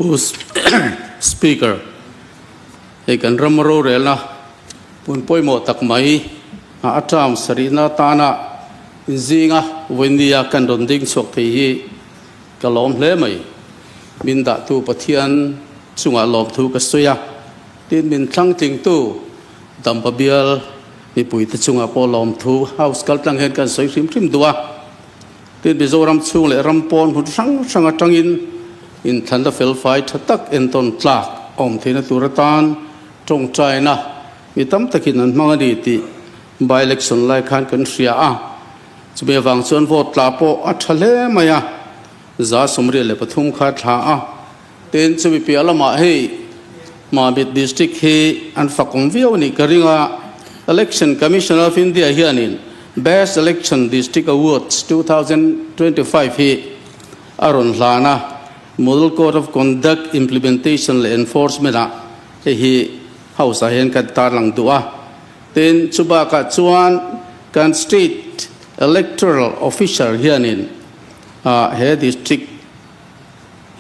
Pu Speaker, hei kan ram rorelna hmun pawimawh tak mai a term sarihna atana inzinga vawinia kan rawn ding chhuak thei hi ka lawm hle mai. Min dahtu Pathian chungah lawmthu ka sawi a, tin min thlangtlingtu Dampa bial mipuite chungah pawh lawmthu House kaltlang hian kan sawi hrim hrim duh a. Tin, Mizoram chhung leh ram pawn hmun hrang hrang atangin inthlanna felfai tha tak entawn tlak a awm theihna tur atan tawngtaina mi tam takin an hmang a ni tih by-election lai khan kan hria a. Chumi avang chuan vote tla pawh a tha hle mai a, 123 kha thla a. Tin, chumi piah lamah hei Mamit District hi an fakawm viau a nih ka ring a, Election Commission of India hianin Best Election District Awards 2025 hi a rawn hlan a, Model Code of Conduct Implementation leh Enforcement ah hei hi House ah hian kan tarlang duh a. Tin, chubakah chuan kan State Electoral Officer hianin he District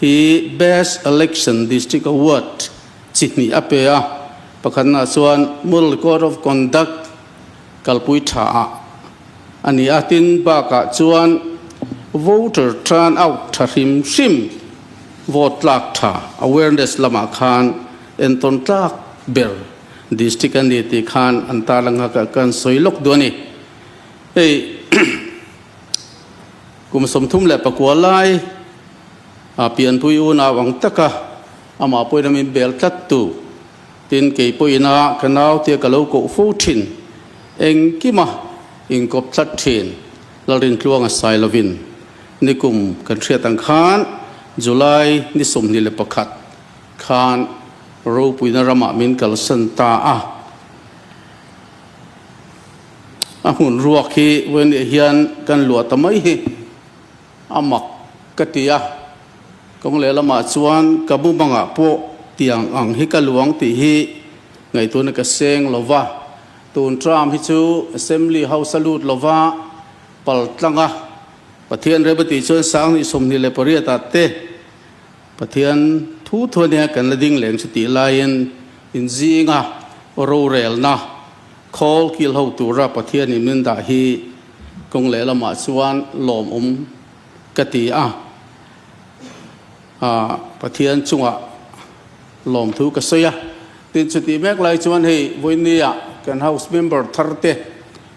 hi Best Election District Award chi hnih a pe a, pakhatnaah chuan Model Code of Conduct kalpui tha ah a ni a, tin bakah chuan Voter Turnout tha hrim hrim vote tlak tha awareness lamah khan entawn tlak ber district a ni tih khan an tarlang a, kan sawi lawk duh a ni. Hei. Kum 34 lai a pianpui unau ang taka amah pawhin a min bel tlat tu. Tin, kei pawhin a ka nau tia ka lo koh fo thin. Engkima inkawp tlat thin Lalrintluanga sai lovin nikum kan hriat ang khan July ni 21 khan ropuina ramah min kalsan ta a. A hmun ruak hi vawiin hian kan luah ta mai hi a mak ka ti a, kawng lehlamah chuan ka bumangah pawh tiang ang hi ka luang tih hi ngaihtuahna ka seng lo va, tun term hi chu Assembly House a lut lo va, pal tlang a, Pathian rem a tih chuan 2028 ah te Pathian thu thu ania kan la ding leng chu tih laiin inzinga rorelna Khawl kil ho tura Pathianin min dah hi kawng lehlamah chuan lawmawm ka ti a, Pathian chungah lawmthu ka sawi a. Tin, chutih mek lai chuan hei vawinia kan House member thar te,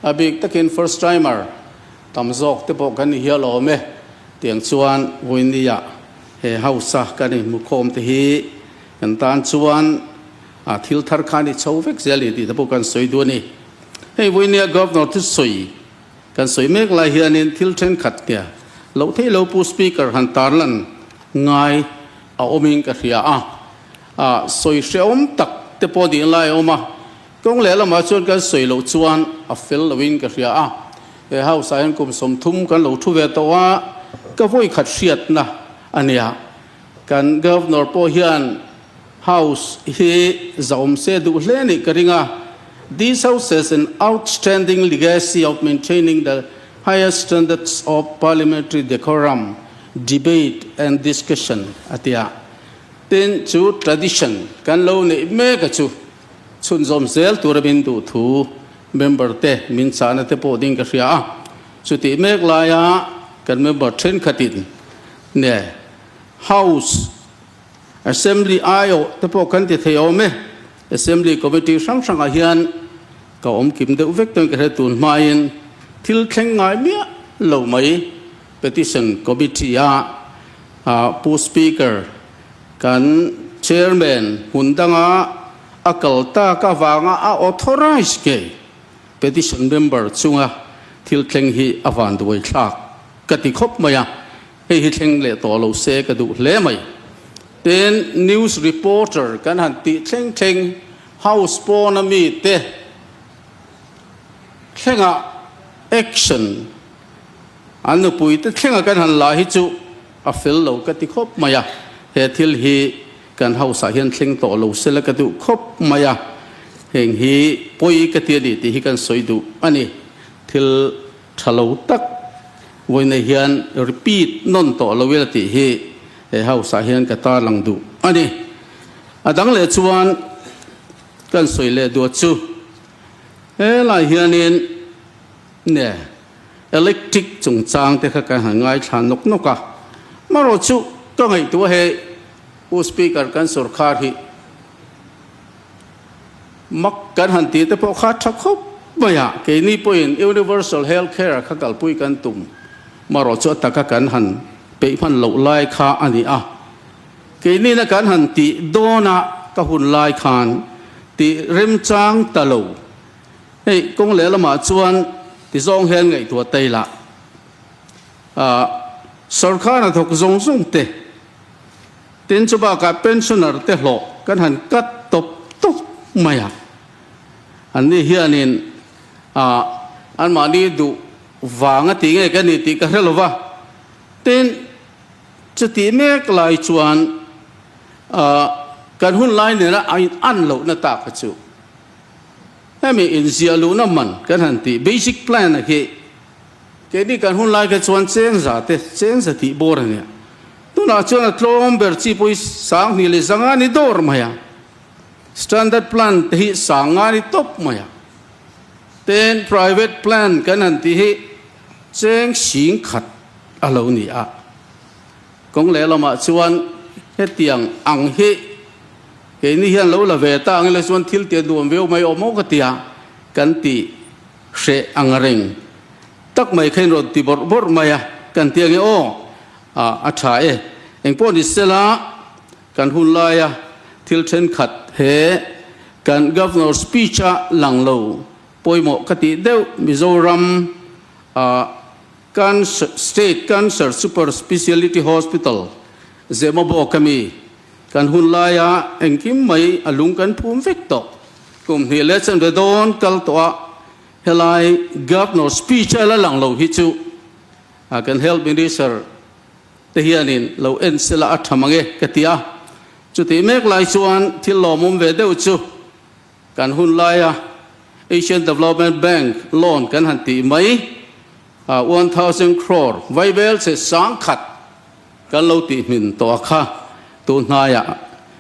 a bik takin first timer tam zawk te pawh kan ni hial awm e. Tiang chuan vawinia he House a kan inhmukhawm te hi kan tan chuan A thil thar khan i chho vek zel i tih te pawh kan sawi duh a ni. Hei vawinia Governor thu sawi kan sawi mek lai hianin thil thenkhat nia loh theih lo Pu Speaker han tarlan ngai a awmin ka hria a. A sawi hrehawm tak te pawh ding lai a awm a, kawng lehlamah chuan kan sawi loh chuan a fel loin ka hria a. He House ah hian kum 30 kan lo thu ve tawh a, ka vawikhat hriatna a nia. Kan Governor pawh hian House hi zahawm se duh hle nih ka ring a, This house has an outstanding legacy of maintaining the highest standards of parliamentary decorum, debate and discussion a ti a. Tin, chu tradition kan lo neih mek a chu chhunzawm zel tura min duh thu member te min chahna te pawh ding ka hria a. Chutih mek laia kan member thenkhatin ne House Assembly aiawh te pawh kan ti thei awm e. Assembly Committee hrang hrangah hian ka awm kim deuh vek tawn ka hre tun hmain thil thleng ngai miah lo mai Petition Committee a Pu Speaker kan Chairman hmun danga a kal tak avanga a authorise ngei Petition member chunga thil thleng hi a vanduai thlak ka ti khawp mai a. Hei hi thleng leh tawh lo se ka duh hle mai. Tin, news reporter kan han tih thleng thleng house pawna mite thlengah action an nupuite thlenga kan han la hi chu a fel lo ka ti khawp mai a. He thil hi kan house ah hian thleng tawh lo se la ka duh khawp mai a. Heng hi pawi ka ti a ni tih hi kan sawi duh a ni. Thil Tha lo tak vawiinah hian repeat nawn tawh lo ila tih hi he house ah hian ka tarlang duh a ni. A dang leh chuan kan sawi leh duat chu helai hianin ne electric chungchang te kha kan han ngaithla nawk nawk a, marawh chu ka ngaihtuah hei Pu Speaker kan sorkar hi mak kan han tih te pawh kha tha khawp mai a, keini pawhin Universal Health Care kha kalpui kan tum marawh chu a taka kan han peih hman loh lai kha a ni a, keinina kan han tih dawna ka hun lai khan tih remchang ta lo. Hei kawng lehlamah chuan ti zawng hian ngaihtuah ta ila, sorkar hnathawk zawng zawng te, Tin, chu bakah pensioner te hlawh kan han cut tawp tawp mai a. Anni hianin anmahni duh vang a ti nge ka ni tih ka hre lo va. Tin, chutih mek lai chuan kan hun lai nena a in-an lohna tak kha chu hemi inziah luhna man kan han tih basic plan a hi keini kan hun lai kha chuan cheng za te cheng za tih bawr a nia. Tunah chuan a tlawm ber chi pawh hi 2000 leh 500 ni dawr mai a, standard plan te hi 500 ni tawp mai a, ten private plan kan han tih hi cheng 10,000 a lo ni a. Kawng lehlamah chuan hetiang ang hi keini hian lo la ve ta ang ila chuan thil tih a nuam viau mai awm aw ka ti a, kan ti hreh ang reng tak mai kha in rawn ti bawrh bawrh mai a, kan ti ang e aw. A tha e. Engpawh ni sela, kan hun laia thil thenkhat he kan Governor speech a lang lo pawimawh ka tih deuh Mizoram Cancer State Cancer Super Speciality Hospital Zemabawk ami kan hun laia engkim mai a lung kan phum vek tawh. Kum hnih leh chanve dawn kal tawh a helai Governor speech a la lang lo hi chu A kan Health Minister te hianin lo en sela a tha mang e ka ti a. Chutih mek lai chuan thil lawmawm ve deuh chu kan hun laia Asian Development Bank loan kan han tih mai a 1000 crore vaibel che 10,000 kan lo tih hmin tawh a kha tun hnaiah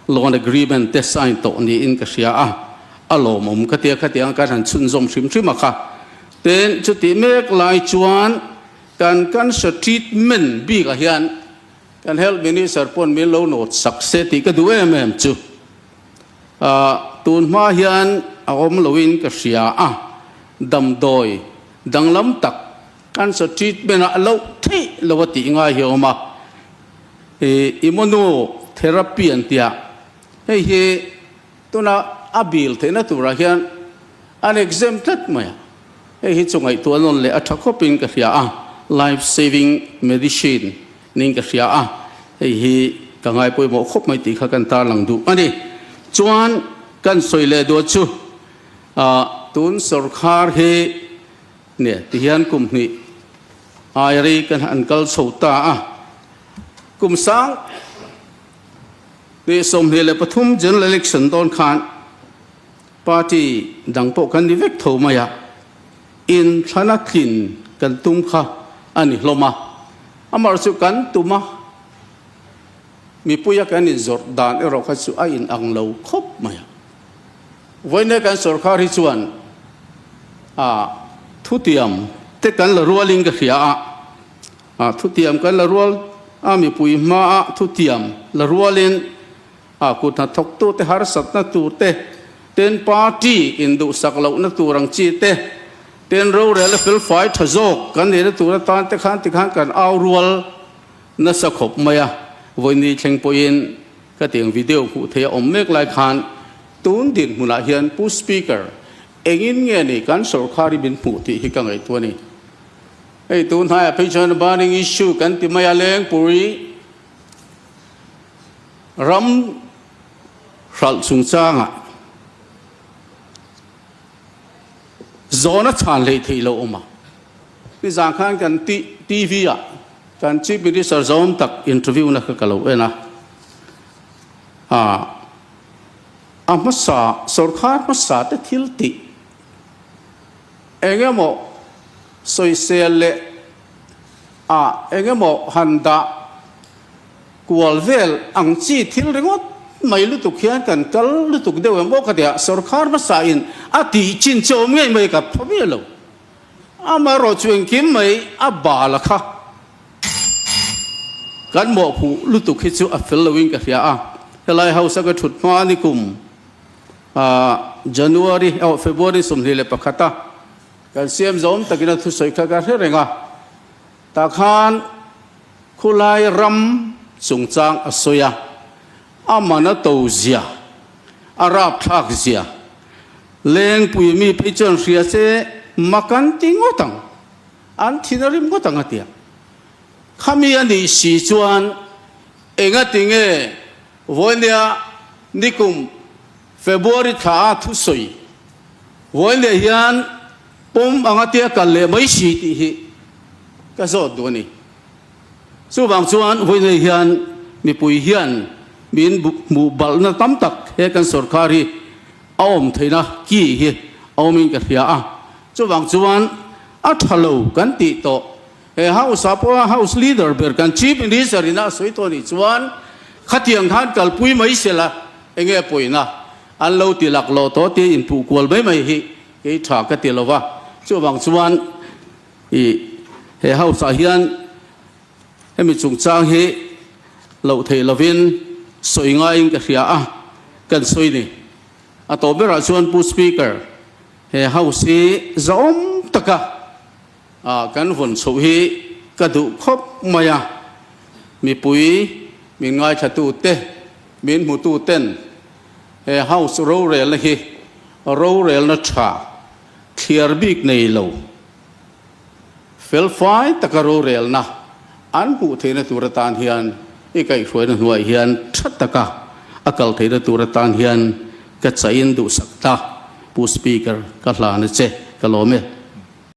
loan agreement te sign tawh niin ka hria a, a lawmawm ka ti a, khatiang kan han chhunzawm hrim hrim a kha. Tin, chutih mek lai chuan kan cancer treatment bikah hian kan Health Minister pawn min lo nawt sak se tih ka duh em em chu. Tun hma hian a awm loin ka hria a, damdawi danglam tak cancer treatment ah loh theih lo a tih ngai hi a awm a, immunotherapy an tia, hei hi tuna a bil theihna turah hian an exempt tlat mai a, hei hi chu ngaihtuah nawn leh a tha khawpin ka hria a, life saving medicine niin ka hria a, hei hi ka ngai pawimawh khawp mai tih kha kan tarlang duh a ni. Chuan kan sawi leh duah chu tun sawrkhar hi Nia, tihian kum hnih ai rei kan han kal chho ta a, kum 2023 General Election dawn khan party dang pawh kan ni vek tho mai a, inthlana tlin kan tum kha a ni hlawm a, amaherawhchu chu kan tum a, mipuia kan inzawrh dan erawh kha chu a inang lo khawp mai a. Vawiin kan sorkar hi chuan a thutiam te kan la rualin ka hria a, a thutiam kan la rual a mipui hmaa thutiam la rualin a kut hnathawktute harsatna tur te, ten party induhsak lohna tur ang chi te, ten rorel a felfai tha zawk kan nihna tur atan te khan tikhan kan au rual nasa khawp mai a, vawiin thleng pawhin ka tiang video hmuh theih a awm mek lai khan Tun dinhmunah hian Pu Speaker, engin nge ni kan sorkar hi min hmuh tih hi ka ngaihtuah a ni. Hei tun hnaiah phei chuan burning issue kan ti mai a, Lengpui ram hralh chungchangah zawhna chhan hleih theih loh awm a. Nizan khan kan TV ah kan Chief Minister zawm tak interview na kha ka lo en a. A hmasa, sorkar hmasa te thil tih eng emaw sawisel leh ah eng emaw han dah Kual vel ang chi thil ringawt mai lutuk hian kan kal lutuk deuh em aw ka ti a, sorkar hmasa in a tih chin che awm ngei mai ka pha miah lo. Amaherawh chu engkim mai a bal a kha. Kan mawhphuh lutuk hi chu a fel lo in ka hria a, helai house a ka thut hma ni kum January oh February 21 a kan siam zawm takin a thusawi kha ka hre reng a, tah khan Khulai ram chungchang a sawi a, a man a to zia, a rapthlak zia, Lengpui mi phei chuan hria se mak an ti ngawt ang, an thin a rim ngawt ang a ti a. Khami a nih si chuan engati nge vawinia nikum February thla a thusawi vawinia hian pawm anga tia kal leh mai si tih hi ka zawt duh a ni. Chuvang chuan vawinia hian mipui hian min hmuh balhna tam tak he kan sorkar hi a awm theihna ki hi a awmin ka hria a. Chuvang chuan a tha lo kan tih tawh he House ah pawha House Leader ber kan Chief Minister ina a sawi tawh anih chuan khatiang khan kalpui mai sela enge pawina an lo ti laklawh tawh tia inpuh kual mai mai hi kei tha ka ti lo va. Chuvang chuan i he House ah hian hemi chungchang hi loh theih lovin sawi ngaiin ka hria a, kan sawi ni. A tawh berah chuan Pu Speaker, he House hi zahawm taka kan vawn chhoh hi ka duh khawp mai a, mipui min ngaithlatute, min hmututen he House rorelna hi rorelna tha thliar bik nei lo, Felfai taka rorelna an hmuh theihna tur atan hian i kaihhruaina hnuaiah hian tha taka a kal theihna tur atan hian ka chain duhsak ta Pu Speaker ka hlan a che ka lawm e.